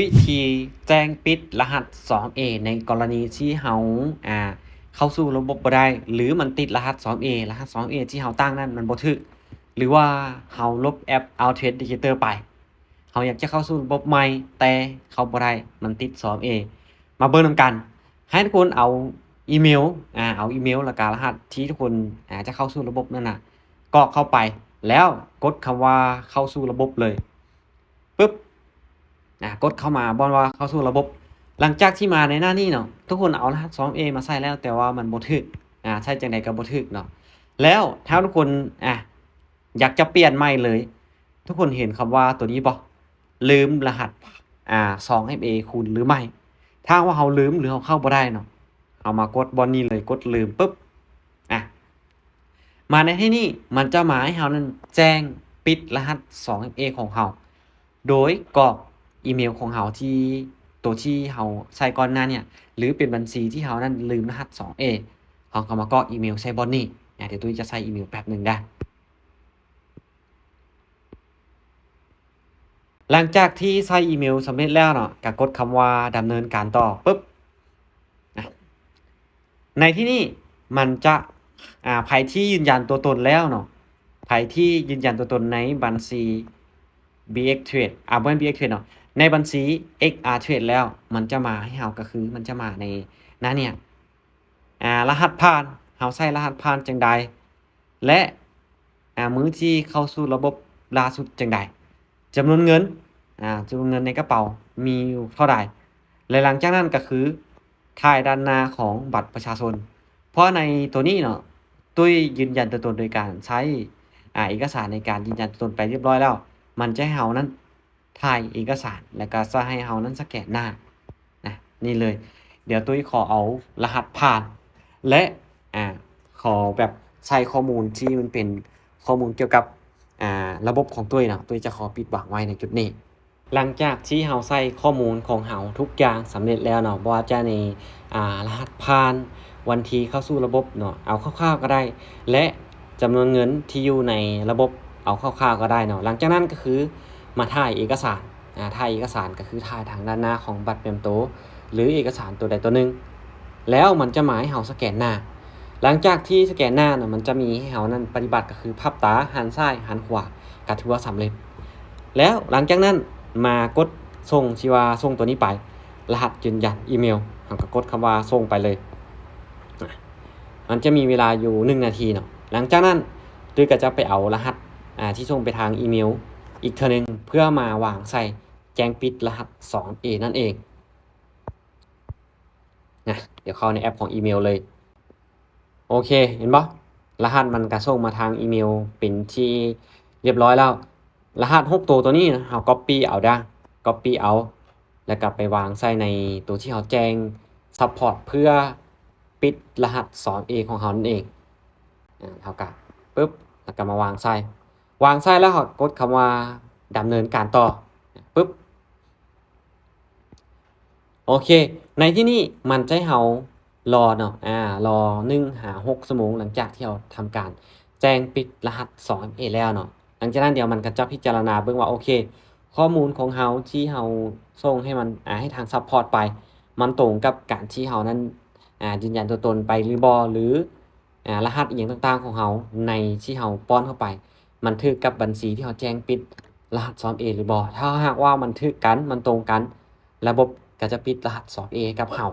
ວິທີແຈ້ງປິດລະຫັດສອງເອ ໃນກໍລະນີທີ່ເຮົາ ອ່າ ເຂົ້າສູ່ລະບົບບໍ່ໄດ້ ຫຼື ມັນຕິດລະຫັດສອງເອ ລະຫັດສອງເອທີ່ເຮົາຕັ້ງນັ້ນມັນບໍ່ຖືກ ຫຼືວ່າເຮົາລົບແອັບ Outdated Dictator ໄປ ເຮົາຢາກຈະເຂົ້າສູ່ລະບົບໃໝ່ ແຕ່ເຂົ້າບໍ່ໄດ້ ມັນຕິດສອງເອ ມາເບິ່ງນຳກັນ. ໃຫ້ທຸກຄົນເອົາອີເມວ ອ່າ ເອົາອີເມວ ແລ້ວກະລະຫັດທີ່ທຸກຄົນ ອ່າ ຈະເຂົ້າສູ່ລະບົບນັ້ນນະ ກອກເຂົ້າໄປ ແລ້ວກົດຄຳວ່າເຂົ້າສູ່ລະບົບເລີຍ. ປຶບ ອ່າ ກົດເຂົ້າມາບ່ອນວ່າເຂົ້າສູ່ລະບົບ. ຫຼັງຈາກທີ່ມາໃນໜ້ານີ້ເນາະ ທຸກຄົນເອົາລະຫັດສອງເອມາໃສ່ແລ້ວ ແຕ່ວ່າມັນບໍ່ຖືກ ອ່າ ໃສ່ຈັ່ງໃດກໍບໍ່ຖືກເນາະ. ແລ້ວຖ້າທຸກຄົນ ອ່າ ຢາກຈະປ່ຽນໃໝ່ເລີຍ ທຸກຄົນເຫັນຄຳວ່າຕົວນີ້ບໍ່? ລືມລະຫັດ ອ່າ ສອງເອັຟເອ ຄູນຫຼືໃໝ່. ຖ້າວ່າເຮົາລືມ ຫຼື ເຮົາເຂົ້າບໍ່ໄດ້ເນາະ ເຮົາມາກົດບ່ອນນີ້ເລີຍ ກົດລືມ ປຶບ ອ່າ ມາໃນທີ່ນີ້ ມັນຈະມາໃຫ້ເຮົານັ້ນແຈ້ງປິດລະຫັດສອງເອັຟເອຂອງເຮົາ ໂດຍກອກອີເມວຂອງເຮົາທີ່ ໂຕທີ່ເຮົາໃສ່ກ່ອນໜ້າເນີ້ຍ ຫຼື ເປັນບັນຊີທີ່ເຮົານັ້ນລືມລະຫັດສອງເອ ເຮົາກໍມາກອກອີເມວໃສ່ບ່ອນນີ້. ອ່າ ດຽວຕຸ້ຍຈະໃສ່ອີເມວແປັບໜຶ່ງເດີ. ຫຼັງຈາກທີ່ໃສ່ອີເມວສຳເລັດແລ້ວເນາະ ກະກົດຄຳວ່າດຳເນີນການຕໍ່ ປຶບ ອ່າ ໃນທີ່ນີ້ມັນຈະ ອ່າ ໃຜທີ່ຢືນຢັນຕົວຕົນແລ້ວເນາະ ໃຜທີ່ຢືນຢັນຕົວຕົນໃນບັນຊີ BX Trade ອ່າ ບໍ່ແມ່ນ BX Trade ເນາະ ໃນບັນຊີ XR Trade ແລ້ວ ມັນຈະມາໃຫ້ເຮົາ ກໍຄືມັນຈະມາໃນໜ້າເນີ້ຍ ອ່າ ລະຫັດຜ່ານ ເຮົາໃສ່ລະຫັດຜ່ານຈັ່ງໃດ ແລະ ອ່າ ມື້ທີ່ເຂົ້າສູ່ລະບົບລ່າສຸດຈັ່ງໃດ, ຈຳນວນເງິນ ອ່າ ຈຳນວນເງິນໃນກະເປົາມີຢູ່ເທົ່າໃດ ແລະ ຫຼັງຈາກນັ້ນກໍຄືຖ່າຍດ້ານໜ້າຂອງບັດປະຊາຊົນ. ເພາະໃນໂຕນີ້ເນາະ ຕຸ້ຍຢືນຢັນຕົວຕົນໂດຍການໃຊ້ ອ່າ ເອກະສານໃນການຢືນຢັນຕົວຕົນໄປຮຽບຮ້ອຍແລ້ວ ມັນຈະໃຫ້ເຮົານັ້ນ ຖ່າຍເອກະສານ ແລ້ວກໍຈະໃຫ້ເຮົານັ້ນສະແກນໜ້ານະ ນີ້ເລີຍ. ດຽວຕຸ້ຍຂໍເອົາລະຫັດຜ່ານ ແລະ ອ່າ ຂໍແບບໃສ່ຂໍ້ມູນທີ່ມັນເປັນຂໍ້ມູນກ່ຽວກັບ ອ່າ ລະບົບຂອງຕຸ້ຍເນາະ, ຕຸ້ຍຈະຂໍປິດຫວັງໄວ້ໃນຈຸດນີ້. ຫຼັງຈາກທີ່ເຮົາໃສ່ຂໍ້ມູນຂອງເຮົາທຸກຢ່າງສຳເລັດແລ້ວເນາະ, ບໍ່ວ່າຈະໃນ ອ່າ ລະຫັດຜ່ານ, ວັນທີເຂົ້າສູ່ລະບົບເນາະ, ເອົາຄ່າວໆກໍໄດ້ ແລະ ຈຳນວນເງິນທີ່ຢູ່ໃນລະບົບ ເອົາຄ່າວໆກໍໄດ້ເນາະ. ຫຼັງຈາກນັ້ນກໍຄືມາຖ່າຍເອກະສານ, ອ່າ ຖ່າຍເອກະສານກໍຄືຖ່າຍທາງດ້ານໜ້າຂອງບັດປະຈຳໂຕ ຫຼື ເອກະສານໂຕໃດໂຕໜຶ່ງ, ແລ້ວມັນຈະມາໃຫ້ເຮົາສະແກນໜ້າ. ຫຼັງຈາກທີ່ສະແກນໜ້ານະ, ມັນຈະມີໃຫ້ເຮົານັ້ນປະຕິບັດກໍຄືພັບຕາຫັນຊ້າຍຫັນຂວາ ກໍຖືວ່າສຳເລັດ. ແລ້ວຫຼັງຈາກນັ້ນມາກົດສົ່ງ ທີ່ວ່າສົ່ງໂຕນີ້ໄປ, ລະຫັດຢືນຢັນອີເມວ, ເຮົາກໍກົດຄຳວ່າສົ່ງໄປເລີຍ. ມັນຈະມີເວລາຢູ່ໜຶ່ງນາທີເນາະ. ຫຼັງຈາກນັ້ນຕຸ້ຍກໍຈະໄປເອົາລະຫັດ ອ່າ ທີ່ສົ່ງໄປທາງອີເມວອີກເທື່ອໜຶ່ງ ເພື່ອມາວາງໃສ່ແຈ້ງປິດລະຫັດສອງເອນັ້ນເອງ. ນະ, ດຽວເຂົ້າໃນແອັບຂອງອີເມວເລີຍ. ໂອເຄ, ເຫັນບໍ່? ລະຫັດມັນກະສົ່ງມາທາງອີເມວເປັນທີ່ຮຽບຮ້ອຍແລ້ວ. ລະຫັດຫົກໂຕໂຕນີ້ນະ, ເຮົາກັອບປີ້ເອົາເດີ, ກັອບປີ້ເອົາ ແລ້ວກະໄປວາງໃສ່ໃນໂຕທີ່ເຮົາແຈ້ງຊັບພອດ ເພື່ອປິດລະຫັດສອງເອຂອງເຮົານັ້ນເອງ. ອາ, ເຮົາກະ ປຶບ, ແລ້ວກະມາວາງໃສ່. ວາງໃສ່ແລ້ວເຮົາກົດຄຳວ່າດຳເນີນການຕໍ່, ປຶບ. ໂອເຄ, ໃນທີ່ນີ້ມັນຈະໃຫ້ເຮົາລໍເນາະ, ອາ, ລໍໜຶ່ງຫາຫົກຊົ່ວໂມງ ຫຼັງຈາກທີ່ເຮົາທຳການແຈ້ງປິດລະຫັດສອງເອແລ້ວເນາະ. ຫຼັງຈາກນັ້ນດຽວມັນກໍຈະພິຈາລະນາເບິ່ງວ່າ ໂອເຄ, ຂໍ້ມູນຂອງເຮົາທີ່ເຮົາສົ່ງໃຫ້ມັນ, ອາ, ໃຫ້ທາງຊັບພອດໄປ, ມັນຕົງກັບການທີ່ເຮົານັ້ນ, ອາ, ຢືນຢັນຕົວຕົນໄປຫຼືບໍ່ ຫຼື ອາ, ລະຫັດອີ່ຫຍັງຕ່າງໆຂອງເຮົາ ໃນທີ່ເຮົາປ້ອນເຂົ້າໄປ ມັນຖືກກັບບັນຊີທີ່ເຮົາແຈ້ງປິດລະຫັດສອງເອຫຼືບໍ່. ຖ້າຫາກວ່າມັນຖືກກັນ, ມັນຕົງກັນ, ລະບົບກໍຈະປິດລະຫັດສອງເອໃຫ້ກັບເຮົາ.